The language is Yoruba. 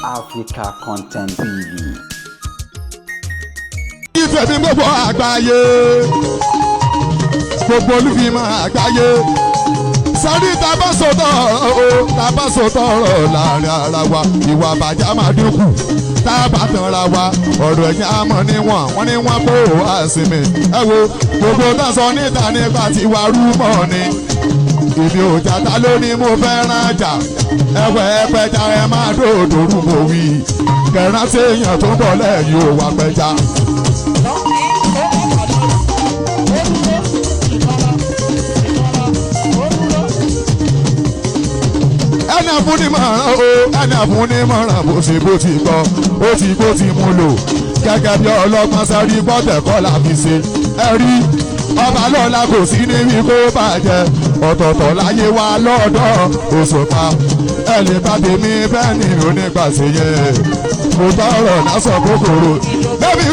Africa Content TV. Ìfẹ́ mi gbogbo àgbáyé, gbogbo olúfimọ́ àgbáyé sáré. Tá a bá sọ̀tọ̀ o, tá a bá sọ̀tọ̀ ọ̀rọ̀ láàrin ara wa, ìwà àbàjá máa dínkù. Tá a bá tanra wa, ọ̀rọ̀ ẹ̀yìn àmọ́ níwọ̀n wọ́n ní wọ́n kó wá sinmi. Ẹ wo gbogbo tá a sọ níta nípa tiwa, rúmọ̀ ni. Èmi ò jata lónìí, mo fẹ́ràn jà. Ẹwẹ́ ẹpẹja, ẹ máa dòdò rú mo wí kẹrántí èèyàn tó ń bọ̀ lẹ́yìn ò wá pẹja. Ẹni àfúnimọ̀ràn o, ẹni àfúnimọ̀ràn, bó ṣe bó ti gbọ́, ó ti bó ti mú lò gẹ́gẹ́ bí ọlọ́gbọ́n sẹ́rí gbọ́tẹ̀kọ́ la fi ṣe. Ẹ rí ọba lọ́la, kò sí níbi kó bàjẹ́. Ọ̀tọ̀ọ̀tọ̀ láyé wa lọ́dọ̀ Òṣùpá. Ẹ lè bá tèmi bẹ́ẹ̀ ni onígbàsẹ̀ yẹn mo tọrọ lásán kòkòrò bẹ́ẹ̀ mi tó.